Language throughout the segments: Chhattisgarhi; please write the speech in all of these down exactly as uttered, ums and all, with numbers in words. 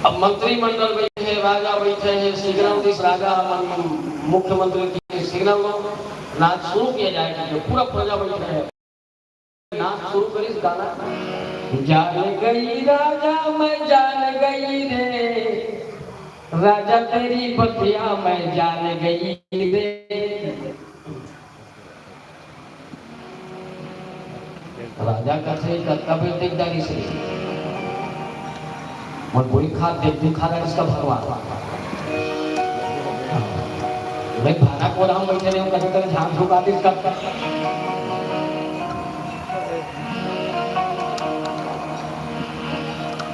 अब मंत्रिमंडल बइठे हे, राजा बइठे हे, सिग्नल दिस राजा ह, मुख्यमंत्री के सिग्नल लो, नाच शुरू किया जाए, कि पूरा प्रजा बइठे हे। नाच शुरू करिस गाना, जान गई राजा मैं जान गई रे, राजा तेरी बतिया मैं जान गई रे। राजा कथे, "कतका बेर देख डारिस रे? मोर बोई खा देख, तू खा डारिस का भगवान?" मैं भाना को राम बइठे रहे, कभी कभी झांक झुका दिस का।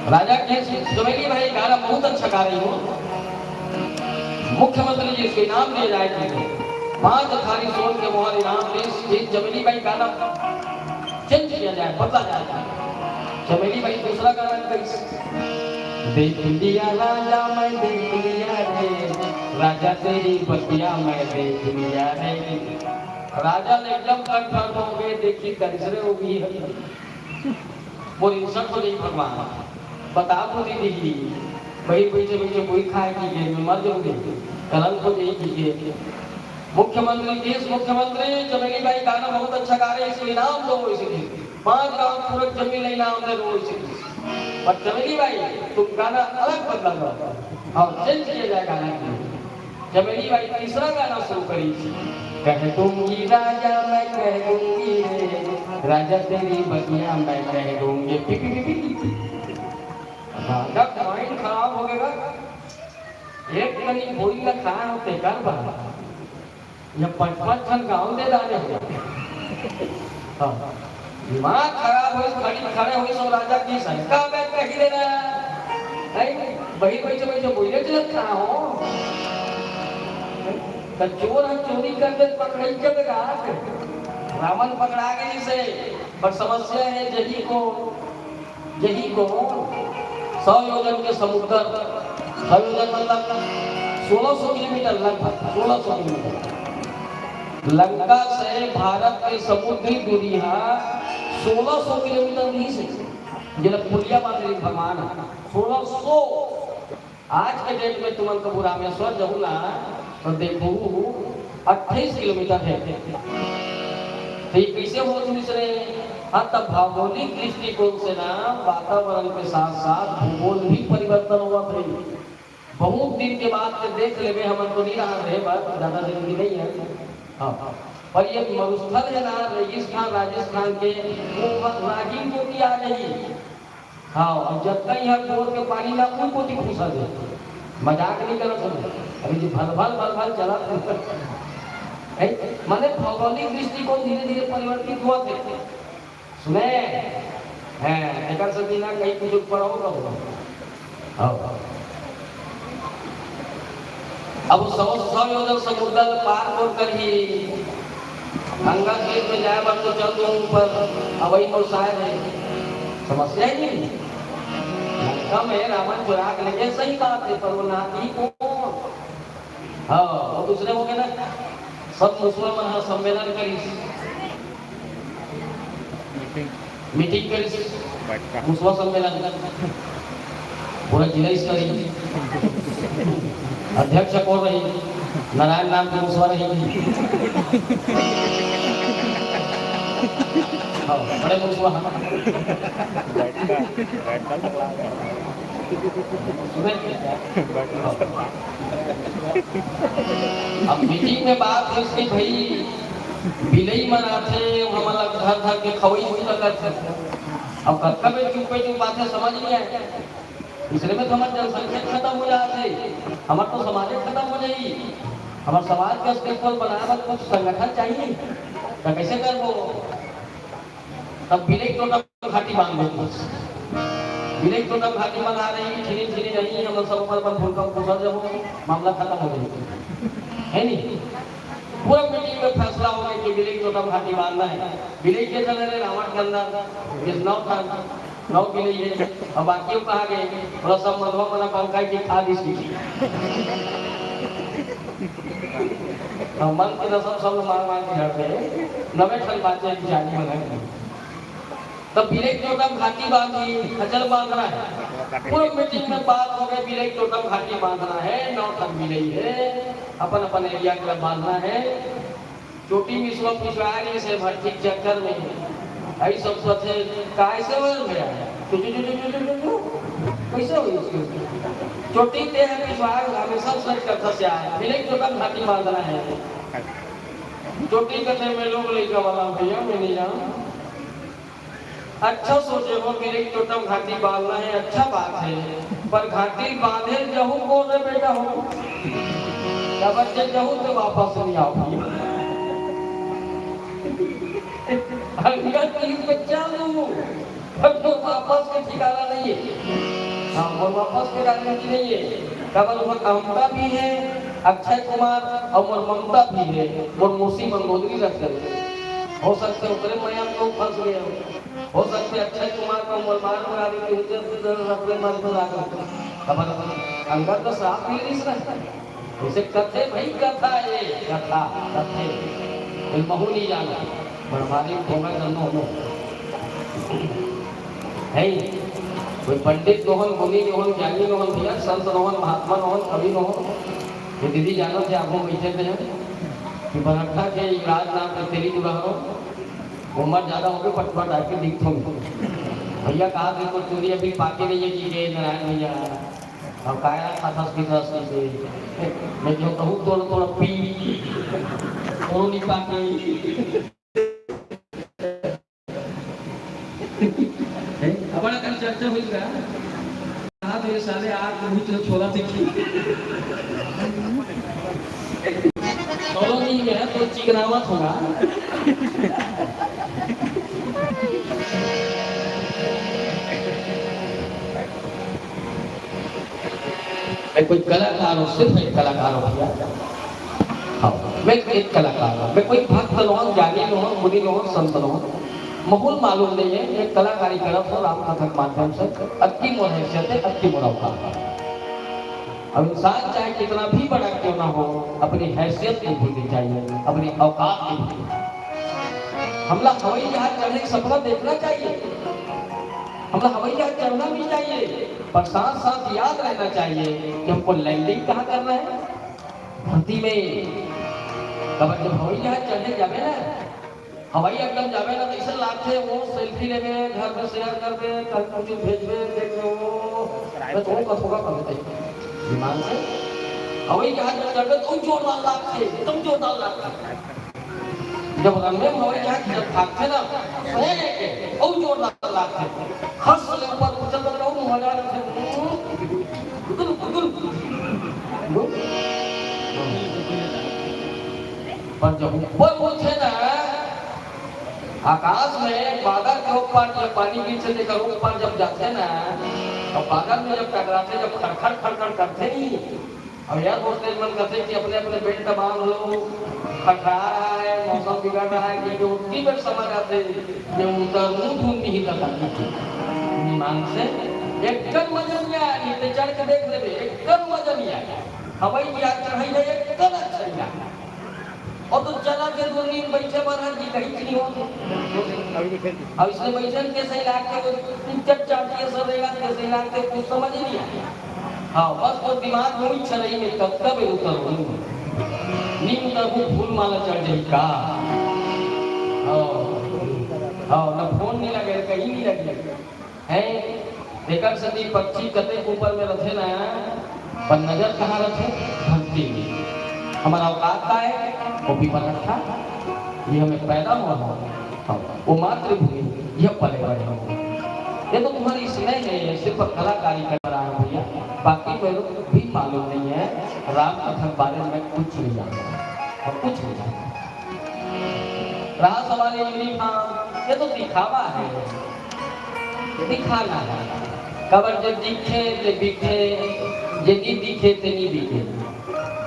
राजा के चमेली भाई गाना बहुत अच्छा गा रही हो। मुख्यमंत्री जी से इनाम दिए जाए थे, पांच थारी सोन के मोहर इनाम, प्लीज, प्लीज, चमेली भाई गाना चेंज किया जाए, बदला जाए। चमेली भाई दूसरा गाना गाइस। देख लिया राजा मैं देख लिया रे, राजा तेरी बतिया मैं देख लिया रे। राजा ने एकदम कंफर्म हो गए, देखी दरिद्र हो गई है। मोर इंसल्ट हो जाई भगवान, बता तो दे दीजिए। वही बैठे बैठे कोई खाए की जेल में मर जाऊंगे, कलंक हो जाई की जेल। मुख्यमंत्री, देश मुख्यमंत्री चमेली बाई गाना बहुत अच्छा गा रहे, इसको इनाम दो, इसीलिए पांच गांव पूरक जमीन ला इनाम दे दो, इसीलिए। पर चमेली बाई, तुम गाना अलग बदला दो और चेंज किया जाए गाना की। चमेली बाई तीसरा गाना शुरू करी, कह दूंगी राजा मैं कह दूंगी रे, राजा तेरी बतिया मैं कह दूंगी। पी, पी, पी, पी। राजा का माइंड खराब हो गया। एक कनी बोरी ला खाए हो तेकर बा। ये पांच पांच ठन गांव दे डाले हो। हाँ। दिमाग खराब होइस, खड़ी खड़े होइस, और राजा की शंका मैं कही देना। नहीं, वही बैठे बैठे बोले चलत कहाँ हो? तो चोर हम चोरी करते पकड़े जब रात। रावण पकड़ा गए इसे, पर समस्या है जही को, जही को सौ योजन के समुद्र, सौ योजन मतलब सोलह सौ किलोमीटर लगभग, सोलह सौ किलोमीटर। लंका से भारत के समुद्री दूरी है सोलह सौ किलोमीटर नहीं से, जेला पुलिया बांधे भगवान है। सोलह सौ। आज के डेट में तुमन कभू रामेश्वर जहू ना तो देखू अट्ठाईस किलोमीटर है। तो ये कैसे हो दूसरे? हाँ, तब भौगोलिक दृष्टिकोण से ना वातावरण के साथ साथ भूगोल भी परिवर्तन हुआ था। बहुत दिन के बाद के देख लेबे, हमन तो नहीं रहा रहे, बस ज्यादा जिंदगी नहीं है। हाँ, पर ये मरुस्थल है ना, रेगिस्तान राजस्थान के, वो रागी को भी आ रही। हाँ, और जब तक यहाँ बोर के पानी ना, उनको भी घुसा दे। मजाक नहीं करत हूँ। अभी जो भल भल भल भल चला है, माने भौगोलिक दृष्टिकोण धीरे धीरे परिवर्तित हुआ थे। सुने हैं, एकर से बिना कहीं कुछ ऊपर होगा, होगा। हाँ। अब सौ, सौ योजन समुद्र पार कर कर ही गंगा तीर में जाए बर तो चल दूं ऊपर, अब वही मोर शायद है। समस्या ही नहीं। लंका में रावण चुरा के लेके सही बात है, पर वो नाती कौन? हाँ, वो दूसरे हो गए ना, सब मुसवा मन हा सम्मेलन करिस, मीटिंग करिस, मुसवा सम्मेलन, पूरा जिला स्तरीय अध्यक्ष कौन रही? नारायण नाम के मुसवा रही। हाँ, बड़े मुसवा। सुने? अब मीटिंग में बात होइस कि भाई बिलई मन आथे, हमन ला धर धर के खवई हुई लगत हे। अब कतका बेर चुप्पे चुप आथे, समझ नहीं आए। इसलिए में तो हमर जनसंख्या खत्म हो जात हे, हमर तो समाजे खत्म हो जाही। हमर समाज के अस्तित्व बनाए बर कुछ संगठन चाहिए, तो कैसे करबो? तब बिलई टोटम घाटी बांध दे। बिलई टोटम घाटी बना रही, छिनी छिनी रही, हम सब अपन अपन फुलका फुसर जब मामला खत्म हो जाए, है नहीं? पूरा मीटिंग में फैसला हो गया कि बिलई टोटम घाटी बांधना है। बिलई के चले रहे रावण के अंदर, इस नौ टन, नौ बिलई है। अब बाकी कहा गए, थोड़ा सा मधुआ मना पंखा की खा दी सी। हम मन के नसम सब मार मार के झाड़ दे, नवे ठन बातें जानी बना। तब बिलई टोटम घाटी बांधी, खचर बांधना है। पूरा मीटिंग में बात हो गई, बिलई टोटम घाटी बांधना है, नौ ठन बिलई है, अपन अपन एरिया के बांधना है। चोटी मिसवा पिछवाड़ी से भट्टी चक्कर में, आई सब कथे, "काय से होय भैया? चु, चु, चु, चु, चु, चु, चु, चु।" कैसे हो इसके? चोटी ते है पिछवाड़, हमेशा सच कथा से आए, बिलई टोटम घाटी बांधना है। चोटी कथे, "मैं लोग लइका वाला भैया, मैं नहीं जाऊँ।" अच्छा सोचे हो, बिलई टोटम घाटी बांधना है, अच्छा बात है, पर घाटी बांधे जहू कौन रे बेटा हो? जब बच्चे जहू तो वापस नहीं आओ। अंगद तीन बच्चा लू, पर वो वापस के ठिकाना नहीं है। हाँ, वो वापस के गारंटी नहीं है। काबर मोर अमता भी है, अक्षय कुमार और मोर ममता भी है, मोर मौसी मंदोदरी रख दे। हो सकते ओकरे मया में लोग फंस गए हो। हो सकते अक्षय कुमार को मोर मार उड़ा दे कि उनके भी जरूर अपने मन को लागो। काबर अंगद तो साफ भी नहीं सुना। उसे कथे भाई, कथा ये, कथा, कथे। ये महू नहीं जाना। पर हमारी भोगा जन्म हो। है ही। कोई पंडित नोहन, मुनि नोहन, ज्ञानी नोहन भैया, संत नोहन, महात्मा नोहन, कवि नोहन। ये दीदी जानो थे, आपको बैठे थे कि बरखा के युवराज नाम के तेरी जुड़ा हो, उम्र ज्यादा हो गई, पटपट आके दिखो। भैया कहा थे, तो चूड़ी अभी पाके नहीं है कि ये नारायण भैया। अब काया था, था उसकी तरफ से। मैं जो कहूँ, थोड़ा, थोड़ा पी, थोड़ा नहीं पाके। हैं? अब बड़ा कल चर्चा होई का? कहा तो ये साले आग के भूत जो छोला देखी। कॉलोनी में है तो चिकनावत होगा। मैं कोई कलाकार हूँ, सिर्फ एक कलाकार हूँ भैया। हाँ, मैं एक कलाकार हूँ। मैं कोई भक्त नोहन, ज्ञानी नोहन, मुनि नोहन, संत नोहन, महू ल मालूम नहीं है। मैं कलाकारी करत हूँ राम कथा के माध्यम से। अतकी मोर हैसियत है, अतकी मोर औकात है। अब इंसान चाहे कितना भी बड़ा क्यों ना हो, अपनी हैसियत नहीं भूलनी चाहिए, अपनी औकात नहीं भूलनी चाहिए। हमला हवाई जहाज चढ़ने का सपना देखना चाहिए, हमला हवाई जहाज चढ़ना भी चाहिए, पर साथ साथ याद रहना चाहिए कि हमको लैंडिंग कहाँ करना है, धरती में। काबर जब हवाई जहाज चढ़े जाबे ना, हवाई अड्डा में जाबे ना, तो ऐसा लागथे, वो सेल्फी लेबे, घर में शेयर करबे, कल कुछ भेजबे, देख लो, वो, मैं तो वो कथोगा कर देते। विमान से हवाई जहाज में चढ़बे तो जोरदार लागथे, एकदम जोरदार लागथे। जब रनवे में हवाई जहाज जब भागथे ना, तो बहुत जोरदार लागथे। हंस ले ऊपर उछल कर बहुत मजा आथे। गुदुल, गुदुल। पर जब ऊपर होथे ना, आकाश में बादल के ऊपर जब पानी गिरथे, तेकर ऊपर जब जाथे ना, और बादल में जब टकराथे, जब खड़खड़, खड़खड़ करथे नहीं, अब यार, hostage मन कथे कि अपने-अपने belt बांध लो, खटरा रहा है, मौसम बिगड़ रहा है, क्योंकि उतनी बेर समझ आथे, मैं उतरहूं धुन नहीं लगा। विमान से एक्कन मजा नहीं आया, नहीं तो चढ़ के देख लेबे, एक्कन मजा नहीं आया। हवाई जहाज चढ़ाई है, एक्कन अच्छा नहीं आया। और तो चला के दो नींद बैठे बर है कि कहीं नहीं हो। अब इसने बैठन के सही लाग के वो पिक्चर चाटिए सब रहेगा, के सही लाग के कुछ समझ ही नहीं आया। हाँ, बस वो दिमाग में इच्छा रही, मैं कब, कब उतरूँ? नहीं उतरूँ, फूल माला चढ़ जाई का? हाँ, हाँ, ना फोन नहीं लगे, कहीं नहीं लगे। हैं? एकर सेती पक्षी कतेक ऊपर में रथे ना, पर नजर कहाँ रथे? धरती में। हमर औकात का है? वो भी पर रखा। ये हमें पैदा हुआ हो। हाँ, वो मातृभूमि, यह पले बड़े हो। ये तो तुम्हारी स्नेह है, ये सिर्फ कलाकारी कर रहा है भैया। बाकी मेरे को भी मालूम नहीं है, राम कथा के बारे में कुछ नहीं जानता। और कुछ नहीं जानता। रहा सवाल ये यूनिफॉर्म, ये तो दिखावा है, दिखाना है। काबर जे दिखे ते बिके, जे नी दिखे ते नी बिके।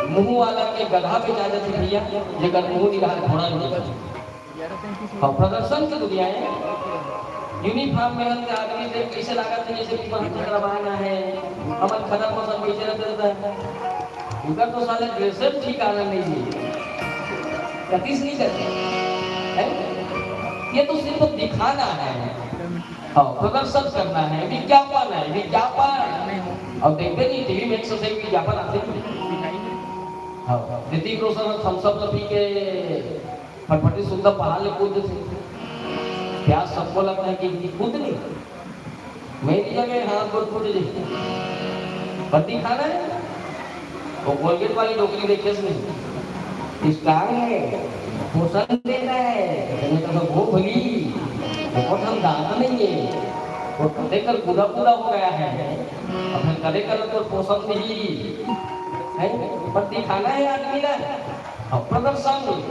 मुंह वाला के गधा बेचा जाथे भैया, जेकर मुंह निकाल घोड़ा नहीं बेचा। और प्रदर्शन की दुनिया है। यूनिफॉर्म में हम आदमी देख कैसे लागत है, जैसे कि बहुत खतरा बहाना है। हमर खतरा मौसम कैसे रहता है? उनका तो साले ड्रेस ठिकाना नहीं है, कतीस नहीं करते हैं। ये तो सिर्फ दिखाना है। हाँ, प्रदर्शन करना है, विज्ञापन है, विज्ञापन। अउ देखबे नहीं, टीवी में एक सौ से एक विज्ञापन आथे नहीं। हाँ, ऋतिक रोशन ह थम्स अप ल पी के फटफटी सुंदर पहाड़ ले कूद देथे। प्यास सबको लगता है कि कूद नहीं। मेरी जगह हाथ गोड़ फूट जाए। पट्टी खाना है? वो कोलगेट वाली डोकरी देखे से नहीं। स्ट्रांग है, पोषण देता है। मैंने कहा, "वो भली, वो हम दांत नहीं है। वो कदे कर पूरा पूरा हो गया है। अब हम कदे कर तो पोषण नहीं है।" पट्टी खाना है आदमी ना। अब प्रदर्शन,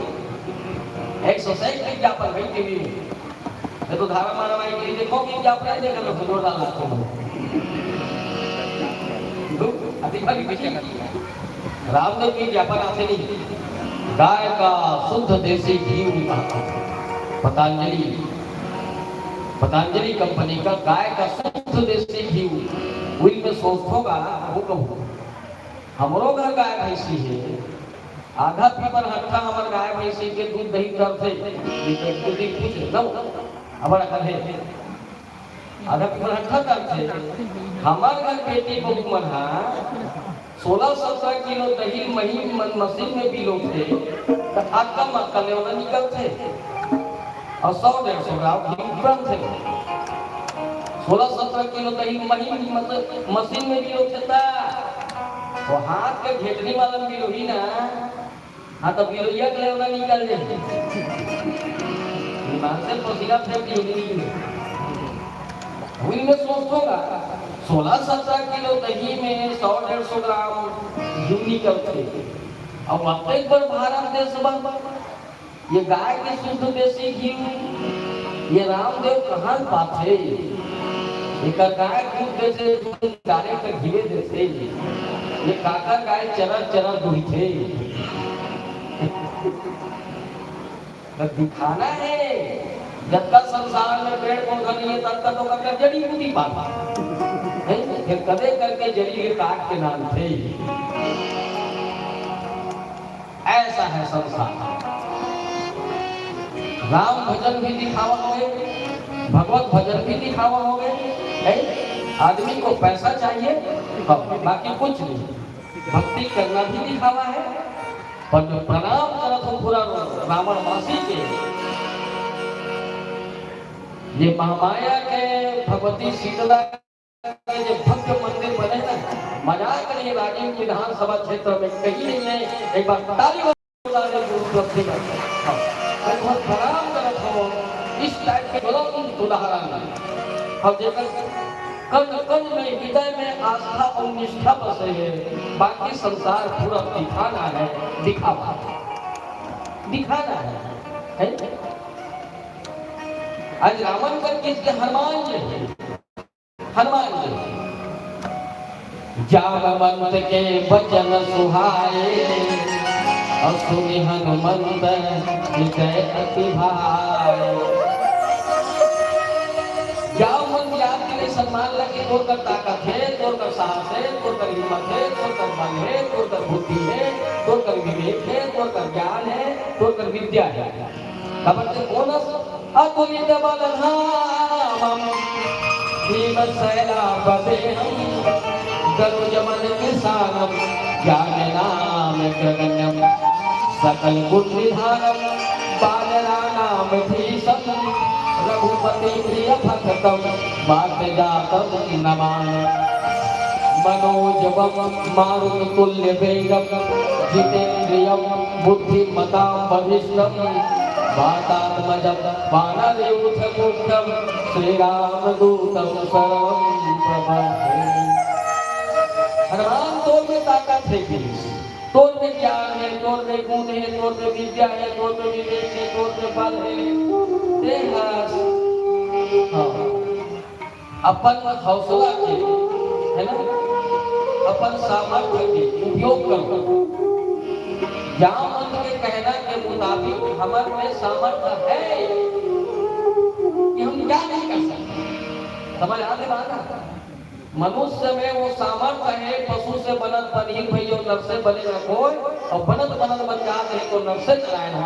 एक्सरसाइज विज्ञापन भाई टीवी में। मैं तो धारा मारा भाई के देखो कि क्या अपना देखा तो जोरदार लागतो हो। अभी खाली पीछे कर। रामदेव के विज्ञापन आथे नहीं। गाय का शुद्ध देसी घी उनका। पतंजलि, पतंजलि कंपनी का गाय का शुद्ध देसी घी। उनमें सोच होगा, वो कहूँ। हमरो घर गाय भैंसी है। आधा पीपर हट्ठा हमर गाय भैंसी के दूध दही करथे। ये तो एक दू दिन पूछ ले, लो, हमर घर है। आधा पीपर हट्ठा करथे। हमर घर बेटी बहू मन हा सोलह सत्रह किलो दही महीन मन मशीन में बिलोथे, त अक्का मक्का ले ओला निकलथे। अउ सौ डेढ़ सौ ग्राम घी बनथे। सोलह सत्रह किलो दही महीन, मतलब, मशीन में बिलोथे त वो हाथ के घेटनी वाला बिलोही ना, हाँ, तो बिलोइया के लेवना निकल जाए। दिमाग से पसीना फेंक दिए, निकल जाए। इनमें सोच होगा, सोलह सत्रह किलो दही में सौ डेढ़ सौ ग्राम घी निकलथे। अब वापस एक बार भारत देश बन, ये गाय के शुद्ध देसी घी, ये रामदेव कहाँ पाथे? एकर गाय दूध देथे, डाले के घीवे देथे। ये काकर गाय चरर चरर दुहिथे। तो दिखाना है, जतका संसार में पेड़ पौधा नहीं है, ततका तो कतका जड़ी बूटी पाना है। फिर कदे करके जड़ी के काट के नाम थे। ऐसा है संसार। राम भजन भी दिखावा होगे, भगवत भजन भी दिखावा होगे। है? आदमी को पैसा चाहिए, बाकी कुछ नहीं। भक्ति करना भी दिखावा है, पर जो प्रणाम करत हो पूरा रावण वासी के, ये महामाया के भगवती शीतला के जो भव्य मंदिर बने ना, मजाक नहीं, राजीव विधानसभा क्षेत्र में कहीं नहीं है। एक बार ताली बजा दे, उपलब्धि का। हाँ, मैं बहुत प्रणाम करत हूँ। इस टाइप के ज्वलंत उदाहरण, हम जेकर कण कण में, हृदय में आस्था और निष्ठा बसे है, बाकी संसार पूरा दिखाना है, दिखावा, दिखाना है, है? आज रावण करके इसके हनुमान जी है, हनुमान जी। जामवंत के वचन सुहाए, और सुनि हनुमंत हृदय अति भाए। जामवंत याद के लिए सम्मान लगे, तोर कर ताकत है, तोर कर साहस है, तोर कर हिम्मत है, तोर कर बल है, तोर कर बुद्धि है, तोर कर विवेक है, तोर कर ज्ञान है, तोर कर विद्या है। काबर ते बोलस, अतुलित बल धामम भीम शैलापदेहम, गरुजमन किसानम ज्ञान नाम गगनम, सकल गुण निधानम बानरानाम धीशम, रघुपति प्रिय भक्तम वात जातम नमामि। मनोजवम मारुत तुल्य वेगम जितेंद्रियम बुद्धिमतां वरिष्ठं वातात्मजं वानरयूथमुख्यं श्रीरामदूतं शरणं प्रपद्ये। हनुमान, तोर में ताकत है कि? तोर में ज्ञान है, तोर में गुण है, तोर में विद्या है, तोर में विवेक है, तोर में बल है। तें हस। हाँ। अपन हौसला के, है ना, अपन सामर्थ्य के उपयोग करो। जामवंत के कहना के मुताबिक हमर में सामर्थ्य है कि हम क्या नहीं कर सकते। समझ आगे बात है? मनुष्य में वो सामर्थ्य है, पशु से बनत बनहीन भई अउ नर से बने न कोय, अउ बनत बनत बन जात है तो नर से चलाए हो।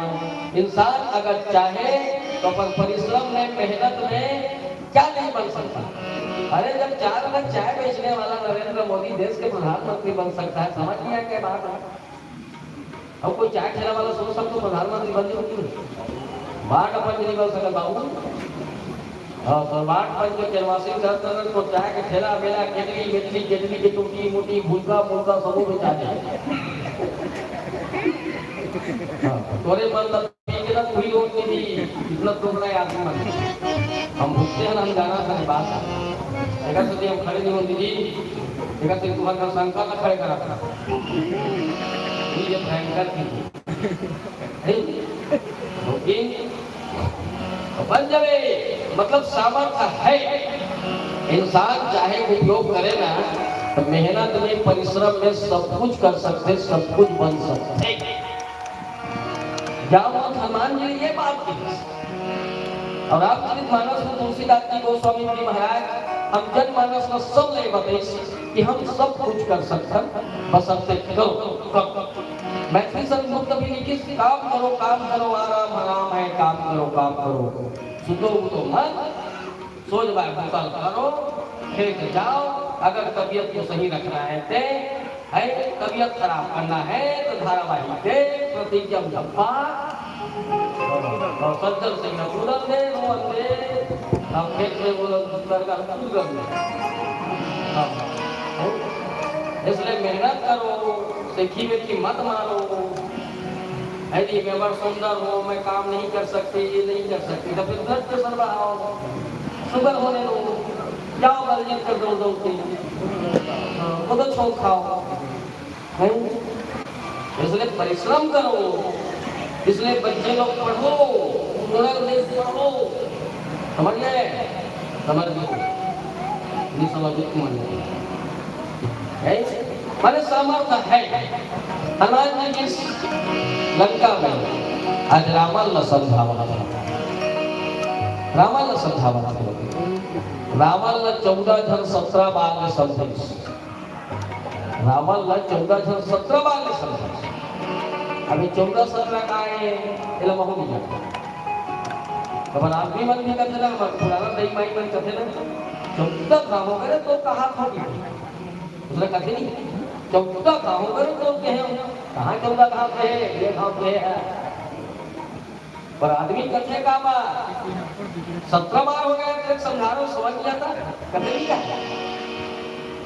इंसान अगर चाहे तो अपन परिश्रम में, मेहनत में, क्या नहीं बन सकता? अरे, जब चार अना चाय बेचने वाला नरेंद्र मोदी देश के प्रधानमंत्री बन सकता है, समझ लिया क्या बात है? अब कोई चाय ठेला वाला सोच सकता प्रधानमंत्री बन जाऊंगी? बाढ़ अपन नहीं बन सकता बाबू। हाँ, तो बाढ़ बन के कैनवासिंग करते हैं, तो चाय के ठेला मेला, केटली, मेटली, केटली के टूटी, मोटी, भूलका, भूलका, सबो बेचा दे। हाँ, तोरे मन ला पी के ना कोई रोक नहीं दी, इतना टुकड़ा याद नहीं बन। हम भुगते हैं ना, हम जाना था बात। देखा तो हम खड़े नहीं होते जी, देखा तो तुम्हारे घर शंकर ना खड़े करा था। ये भयंकर थी। नहीं? क्योंकि बन जावे, मतलब सामर्थ्य है। इंसान चाहे उपयोग करे ना, तो मेहनत में, परिश्रम में सब कुछ कर सकते, सब कुछ बन सकते। जावत हनुमान जी ने ये बात की। और रामचरित मानस में तुलसीदास जी गोस्वामी जी महाराज हम जनमानस में सब ले बताइस कि हम सब कुछ कर सकथन, बशर्ते करो, करो। मैथिली संत गुप्त भी लिखिस, काम करो, काम करो, आराम हराम है, काम करो, काम करो, सुतो उठो मत, सोच बाय बोतल करो, खेत जाओ, अगर तबीयत को सही रखना है ते, है तबीयत खराब करना है तो धारावाहिक दे, प्रतिज्ञा मुजफ्फा, और सज्जन सिंह ने कूदन दे, रोवन दे, अब खेत में वो करगा कूदन दे। हाँ। इसलिए मेहनत करो, सेखी वेखी मत मारो। है जी, मैं बड़ सुंदर हूँ, मैं काम नहीं कर सकती, ये नहीं कर सकती, तो फिर ब्लड प्रेशर बढ़ाओ, शुगर होने दो, जाओ बलजीत कर दो दो के, हाँ, वो तो छोंक खाओ, है। इसलिए परिश्रम करो, इसलिए बच्चे लोग पढ़ो, उन्होंने पढ़ो, समझ गए? समझ गए? नहीं समझ तो समझ गए। है? माने सामर्थ्य है। हनुमान जी जिस लंका में आज रावण ला समझावत हे, रावण ला समझावत हे, रावण ला चौदह झन सत्रह बार ले समझाइस, रावण ला चौदह झन सत्रह बार ले समझाइस। अभी चौदह सत्रह का है, एला महू नहीं जानता। अपन आदमी मन भी करते ना, हमारे पुराना दाई माई मन करते ना, चौदह का हो गए तो कहा था कि उसने कथे नहीं, चौदह गाँव करे तो कहे, कहाँ चौदह गाँव के है, ये गाँव के है। पर आदमी कथे का बा, सत्रह बार हो गया, तेरे समझा रहा हूँ, समझ नहीं आता, कथे नहीं का?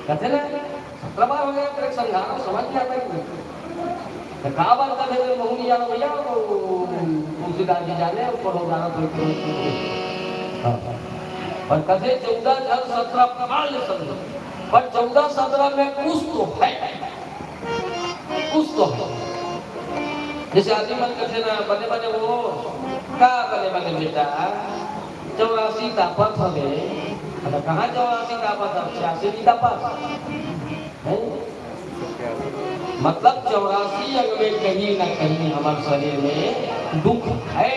कथे ना, सत्रह बार हो गया, तेरे समझा रहा हूँ, समझ नहीं आता कि नहीं? तो का बात कथे, तेरे महू नहीं जानो भैया, वो तुलसीदास जी जाने, ऊपर हो जाना तो एक, हाँ। पर कथे चौदह झन सत्रह बार ले समझो। पर चौदह सत्रह में कुछ तो है, कुछ तो है। जैसे आदमी मन कथे ना, बने बने वो, का बने बने बेटा, चौरासी तापत हवे। अरे कहाँ चौरासी तापत हवे? छियासी नहीं तापत। हैं? मतलब चौरासी अंग में कहीं ना कहीं हमारे शरीर में दुख है।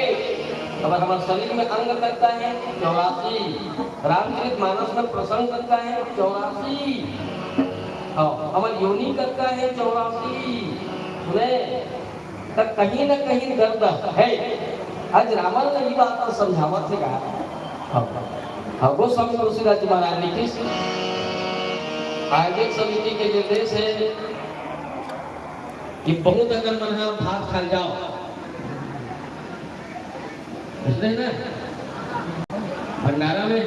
अगर हमारे शरीर में अंग करता है चौरासी, रामचरित मानस में प्रसंग करता है चौरासी, हाँ, हमारी योनि करता है चौरासी। सुने, त कहीं ना कहीं दर्द है। आज रावण ला ये बात समझावत हे का? हाँ। हाँ, गोस्वामी तुलसीदास जी महाराज लिखिस, आयोजक समिति के निर्देश है कि बहुत अकन मन ह भात खा ल जाओ, बुझे ना, भंडारा में